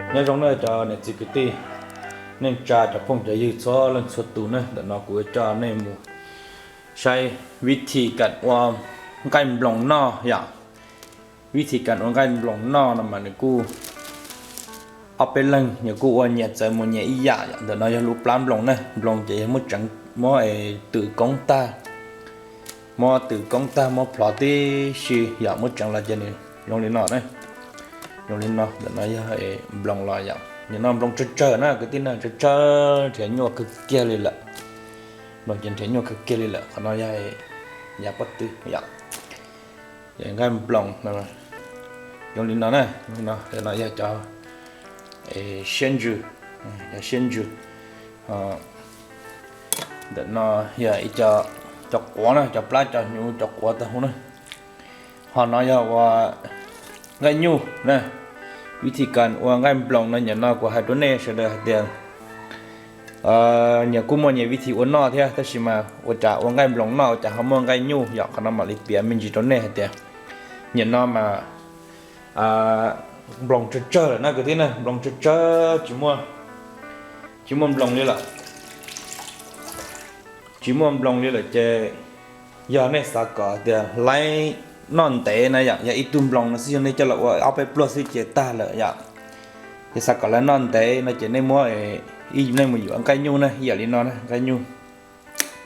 Nyob zoo na cov niam txiv kwv tij, neej tsa cov phooj cov ywg txhua leej txhua tus na, ntawm no kuv yuav coj nej mus saib vib thi kam ua nqaij nploos noj yom. Vib thi kam ua nqaij nploos noj no mas nws kuj ob peb leeg nyias kuj ua nyias txawv mus nyias ib yam yom. Ntawm no yog lub plab nploos na, nploos ces yog muab tseev, muab twm koob tag, muab twm koob tag muab plhov tib si yom, muab tseev los ces nws zoo li no na. Zoo li no, ntawm no yog nploos los yom, nim no nploos tsawg tsawg na kwv tij na, tsawg tsawg nrhiav nyuaj kawg kiag li lawm. Nploos ces nrhiav nyuaj kawg kiag li lawm, qhov no yog yav pob tw yom. Nqaij nploos zoo li no na, no yog cov siab ntsws, cov siab ntsws. Ntawm no yog ib co, cov quav na, cov plab cov hnyuv cov quav tag huv na. Ho no yog ua nqaij nyuj na. Vib thi kam ua nqaij nploos no, nim no kuv hais rau nej sawv daws hais tias nyias kuj muaj nyias vib thi ua noj thiab, tab sis mas ua cas ua nqaij nploos noj ua cas ho muaj nqaij nyuj yom. Qhov no mam li piav me ntsis rau nej hais tias nim no mas nploos tsawg tsawg lawm na kwv tij na, nploos tsawg tsawg, tsis muaj nploos li lawm. Tsis muaj nploos li lawm ces yog nej xav kom tias laib noj ntev na yom, yog ib tug nploos no xwb yog nej coj los ua ob peb pluag xwb ces tag lawm yom. Yog xav kom laib noj ntev no ces nej muab, nej mus yuav nqaij nyuj na, ib yam li no na, nqaij nyuj,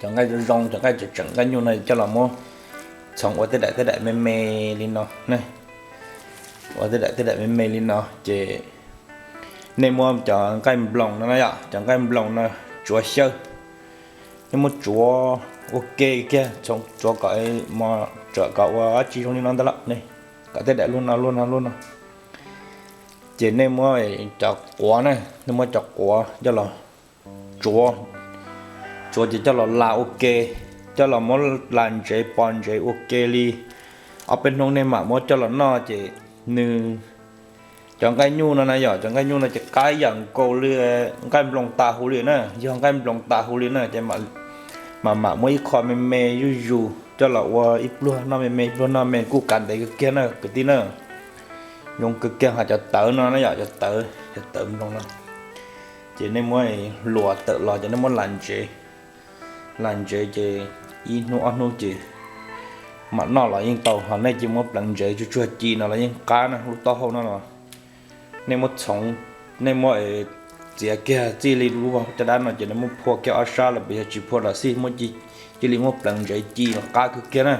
cov nqaij zoo zoo, cov nqaij tseem tseem nqaij nyuj no coj los muab txhoov ua tej daim tej daim me me li no na. Ua tej daim tej daim me me li no ces nej muab cov nqaij nploos no na yom, cov nqaij nploos no tsuav xyaw, nej muab tsuav ua ke kiag, tsuav kom mos, tsuav kom ua dab tsi zoo li no ntag los ne, kom tej daim luaj no luaj no luaj no. Ces nej muab cov quav na, nej muab cov quav coj los tsuav, tsuav ces coj los las ua ke, coj los muab las ntsev pos ntsev ua ke li ob peb hnub nej mam muab coj los noj ces nws, cov nqaij nyuj no na yom, cov nqaij nyuj no ces qab ib yam nkaus li nqaij nploos tas huv li na, yog nqaij nploos tas huv li na ces mam mam muab ib qho me me zuj zus coj los ua ib pluag noj me me, ib pluag noj me kuj kav ntev kawg kiag na kwv tij na. Zoo kawg kiag. Ho cov tawv no na yom, cov tawv, cov tawv nploos no ces nej muab luas tawm los ces nej muab las ntsev, las ntsev ces ib hnub ob hnub ces mam noj los yeej tau. Ho nej cia muab pleev ntsev tsuag tsuag ci no los yeej qab na, lub taub hau no los nej muab txhoov, nej muab txiav kiag txij li lub caj dab no ces nej muab phua kiag ob sab los puas yog tsis phua los xij, muab cia li muab pleev ntsev ci los qab kawg kiag na.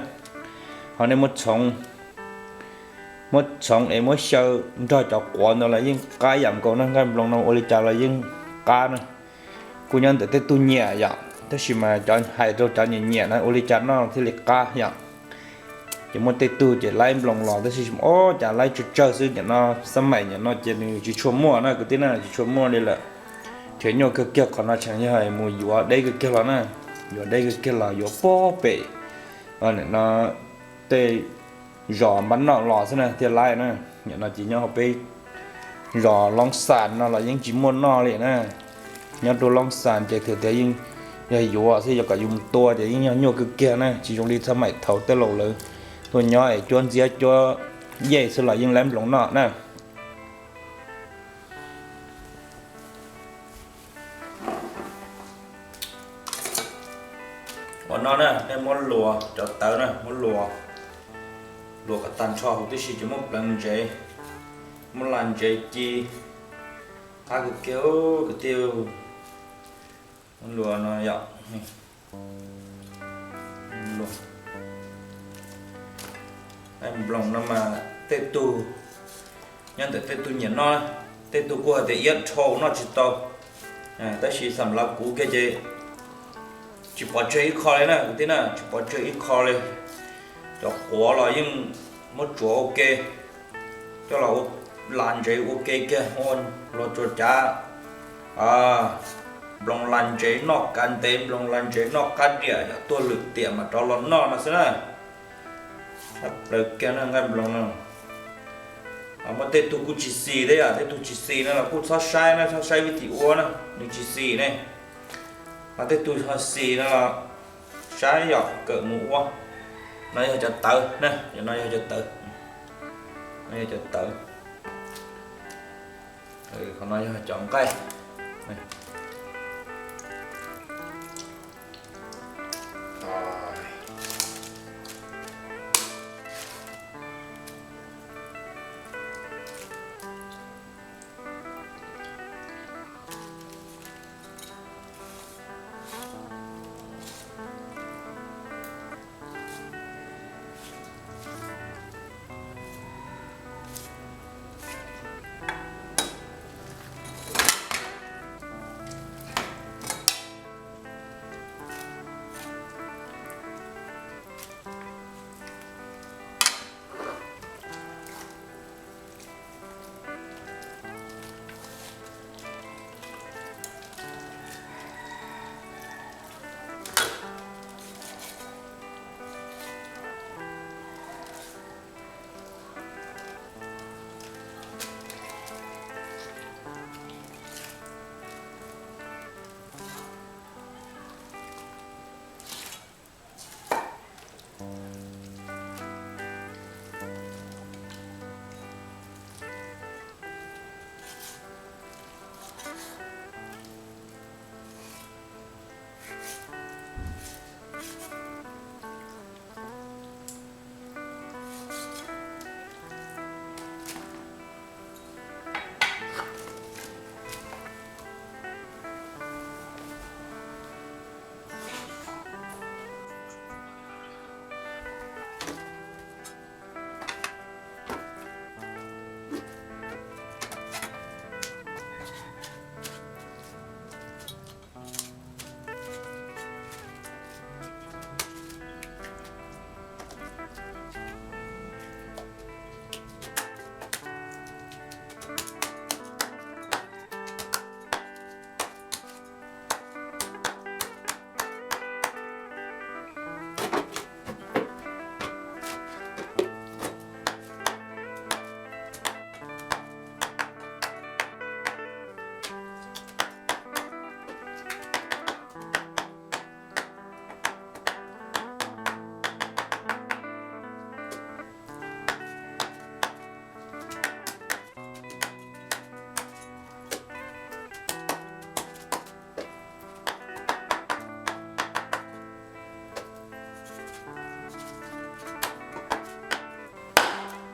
Ho nej muab txhoov, muab txhoov es muab xyaw nrog cov quav ntawd los yeej qab ib yam nkaus na, nqaij nploos no ua li cas los yeej qab na. Kuj nyob ntawm tej tug nyiam yom, tab sis mas cov hais rau cov nyiam nyiam na ua li cas noj thiaj li qab yom. Ces muaj tej tug ces laib nploos los tab sis ob cas laib tsawg tsawg xwb, nim no xab maim nim no ces nws tsis tshua muaj na kwv tij na, tsis tshua muaj li lawm. Nrhiav nyuaj kawg kiag, qhov no tseem yog mus yuav deb kawg kiag los na, yuav deb kawg kiag los yuav puag pem nim no tej zos npab noj los xwb na thiaj laib na. Nim no ces nyob hauv peb zos Loob Xas no los yeej tsis muaj noj li na. Nyob rau Loob Xas ces tiag tiag yeej yog yuav xwb, yog kom yus mus tua ces yeej yog nyuaj kawg kiag na, tsis zoo li xab maim thaum tej laus lawv tuaj nyob es cuab ntxiab cuab yej xwb los yeej laib nploos noj na. Ua no na, nej muab luas cov tawv na, muab luas, luas kom tag nrho huv tib si ces muab pleev ntsev, muab las ntsev ci, qab kawg kiag kwv tij. Muab luas no yom. Nploos no mas tej tug, nyob ntawm tej tug nyiam noj, tej tug kuj hais tias iab dhau noj tsis tau, tab sis xam lav kuv kiag ces tsis pov tseg ib qho li na kwv tij na, tsis pov tseg ib qho li. Cov quav los yeej muab tsuav ua ke, coj los ua las ntsev ua ke kiag, ua luag tsuas cav nploos las ntsev noj kav ntev, nploos las ntsev noj qab diam, yog tuaj lwm tiam mam rov los noj no xwb na. Tshaj plaws kiag na nqaij nploos no. Muaj tej tug kuj tsis xis thiab yom, tej tug tsis xis no los kuj txhob saib na, txhob saib vib thim ua na, nws tsis xis ne. Ho tej tug ho xis no los saib yom, kawm mus ua. No yog cov tawv na, no yog cov tawv, no yog cov tawv. Qhov no yog cov nqaij.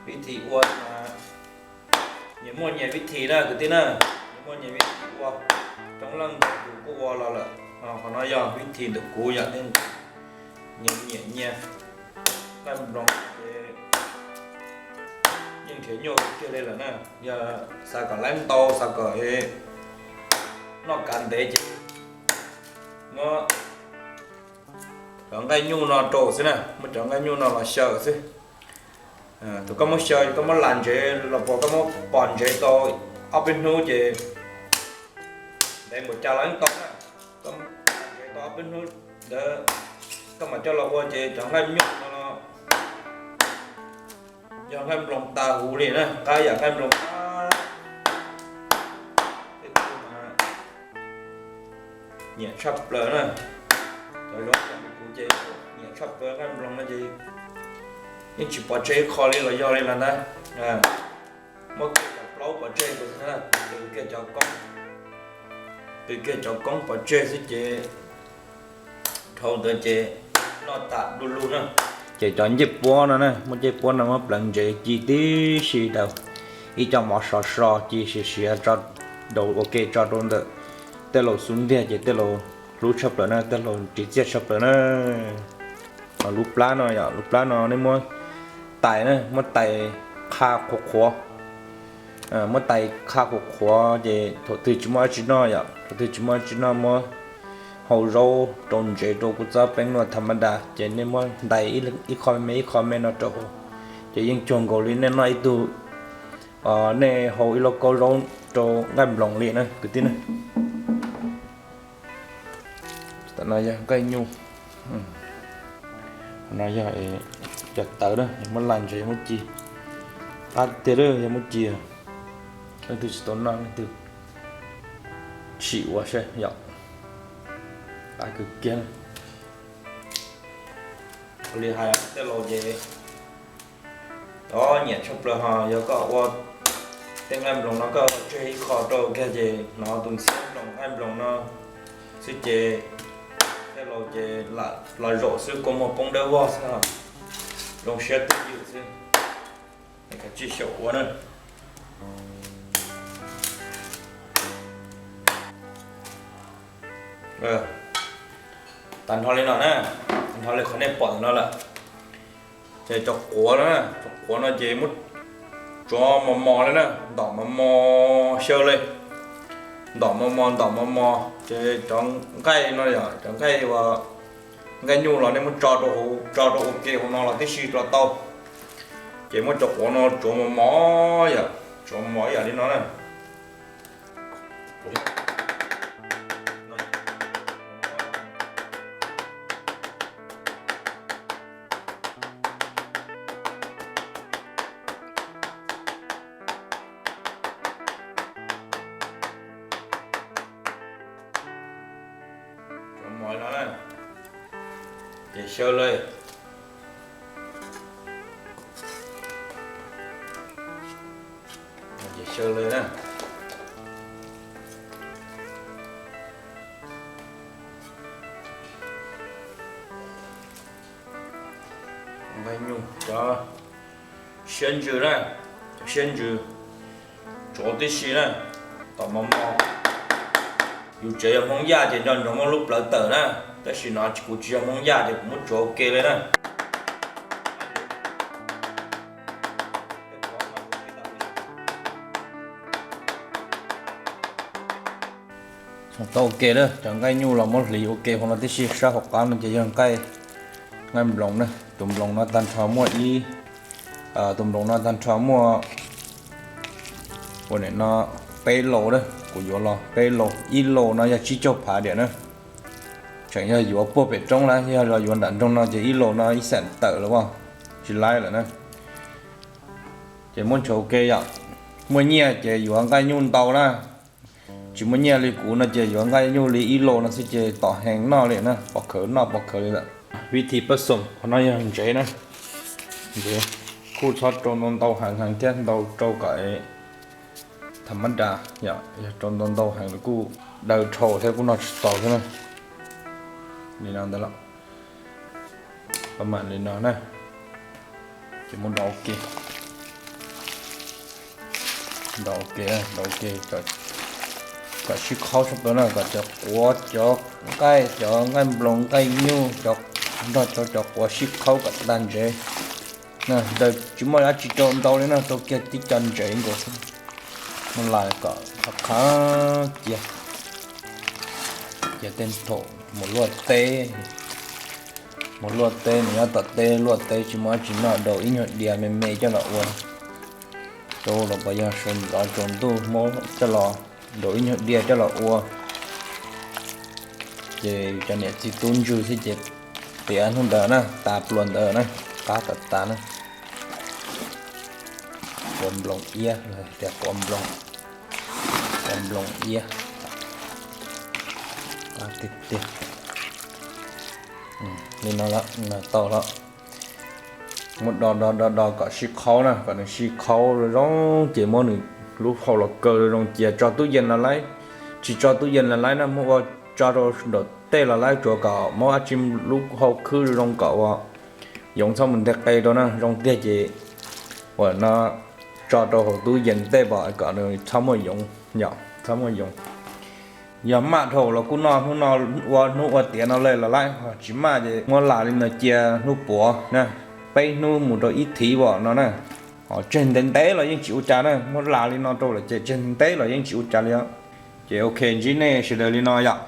Vib thim ua, nyias muaj nyias vib thim na kwv tij na, nyias muaj nyias vib thim ua. Coob leej ntau tus kuj ua los lawm. Qhov no yog vib thim ntawm kuv yom, nej nyias nyiam nyias. Nqaij nploos ces yeej nrhiav nyuaj kiag li lawm na. Yog xav kom laib ntau, xav kom noj kav ntev ces muab cov nqaij nyuj no rau xwb na, muab cov nqaij nyuj no los xyaw xwb. Thaum koj muab xyaw, koj muab las ntsev los puas koj muab pos ntsev tau ob peb hnub ces ntev npaum cas los yeej tau na. Koj lam ntsev tau ob peb hnub ntawd koj mam coj los ua ces cov nqaij nyuj no yog nqaij nploos tas huv li na, qab yam nqaij nploos qab. Tej tug mas nyiam tshaj plaws na, cov zoo li kuv ces nyiam tshaj plaws nqaij nploos no ces yeej tsis pov tseg ib qho li los yog li los ntawd. Muab kiag cov plaub pov tseg, qw kiag cov koob, qw kiag cov koob pov tseg xwb ces dhau ntawd ces noj tas du lug na. Ces cov ncej puab no na, muab ncej puab no muab pleev ntsev ci tib si rau ib co mov sov so ci siav siav rau ua ke tso rau ntawm tej laus xub ntiag ces tej laus hlub tshaj plaws na, tej laus ris txiaj tshaj plaws na. Lub plab no yom, lub plab no nej muab tais na, muab tais qha qhuav qhuav, muab tais qha qhuav qhuav ces thaum twg tsis muaj dab tsi noj yom, thaum twg tsis muaj dab tsi noj muab hau zaub rau ntsev rau kuv txob peeb luaj tham ma das ces nej muab ntais ib qho me ib qho me no rau hauv ces yeej cuag nkaus li nej noj ib tug, nej hau ib lauj kaub zaub rau nqaij nploos li na kwv tij na. Tam no yog nqaij nyuj, no yog cov tawv na, yog muab las ntsev muab ci, qab tiag lawm yog muab ci, leej twg tsis tau noj leej twg sim ua saib yom, qab kawg kiag. Ua li hais tej laus ces cov nyiam tshaj plaws ho yog koj ua Tej nqaij nploos no koj tseg ib qho rau kiag ces hnov tus ntxhiab nploos nqaij nploos no xwb ces tej laus ces los zaum xwb, kua muag poob dawb vog xwb, zoo siab twj ywm xwb. Kav tsij xyaum ua na. Tag nrho li no na, tag nrho li qhov nej pom ntawm no lawm. Ces cov quav no, cov quav no ces muab tsuav mos mos li na, ntom mos mos xyaw li, ntom mos mos ntom mos mos ces cov nqaij no yog cov nqaij uas nqaij nyuj los nej muab tso rau hauv, tso rau ua ke hauv no los tib si los tau. Ces muab cov quav no tsuav mos mos yom, tsuav mos mos ib yam li no na. Tsuav mos mos li no na, ces xyaw li. Ces xyaw li na. Nqaij nyuj cov siab ntsws na, cov siab ntsws tsuav tib si na, tom mos mos. Yus tsev yog Hmoob Yaj ces nco ntsoov muab lub plawv tawm na, tab sis no kuv tsis yog Hmoob Yaj ces kuv muab tsuav ua ke li na. Tau ua ke na, cov nqaij nyuj los muab hliv ua ke hauv no tib si, sab hauv qab no ces yog nqaij, nqaij nploos na. Tus nploos no tag nrho muaj ib, tus nploos no tag nrho muaj ua nim no peb laus na, kuv yuav los peb laus, ib laus no yog tsib caug phav diam na. Tseem yog yuav puag pem roob lawm, yog los yuav nram nroog no ces ib laus no ib xeem tawm lawm as, tsis laib lawm na. Ces muab ntsaws ua ke yom, muaj nyiaj ces yuav nqaij nyuj ntau na, tsis muaj nyiaj li kuv no ces yuav nqaij nyuj li ib laus no xwb ces tom heev noj li na, pov khawv noj pov khawv li lawm. Vib thib pab xoom qhov no yog ntsev na, ntsev kuj txhob rau ntau ntau heev heev thiab, ntau rau kom tham mab das yom, yog rau ntau ntau heev los kuj daw dhau thiab kuj noj tsis tau thiab na. Li no ntawd los pab mam li no na, ces muab do ua ke, do ua ke, do ua ke kom sib qhaub sab plaws na, kom cov quav cov nqaij, cov nqaij nploos nqaij nyuj cov, nrog cov, cov quav sib qhaub kom tag ntsev. Daws tsis muaj dab tsi rau ntau li na, rau kiag tib co ntsev nkaus xwb. Muab lais kom qhab qhab cia, cia tej thaum mus luaj teb, mus luaj teb mus nyob tom teb luaj teb tsis muaj dab tsi noj, daus ib nyuag diav me me coj los ua, rau los pas yog sawv ntxov tsaus ntuj muab coj los, daus ib nyuag diav coj los ua. Ces yus cov niam txiv tub ntswg xwb ces tiav hnub ntawd na, tas pluas ntawd na, qab tas tas na. Quav nploos iab, tias quav nploos, quav nploos iab. Qab tiag tiag. Li no lawm, tau lawm. Muab do do do do kom sib qhaub na, kom nws sib qhaub zoo zoo ces muab nws lub hau los kaw zoo zoo cia tso tub yees los laib. Tsis tso tub yees los laib na, muab ua tso rau nraum tej los laib, tsuav kom muab dab tsi lub hau khwb zoo zoo kom ua yoov txhob mus nteg qe rau na, zoo tiag ces ua no tso rau hauv tub yees tej pom kom nws txhob muaj yoov, yom, txhob muaj yoov. Yog maj dhau los kuj noj hnub no, ua hnub ua tiav no li los laib, tsis maj ces muab lam li no cia hnub puav na, peb hnub mus rau ib thiv pom no na. Ho tseg ntev ntev los yeej tsis ua cas na, muab lam li no rau lawm ces tseg ntev los yeej tsis ua cas li os. Ces ok, ntsib nej sawv daws li no yom.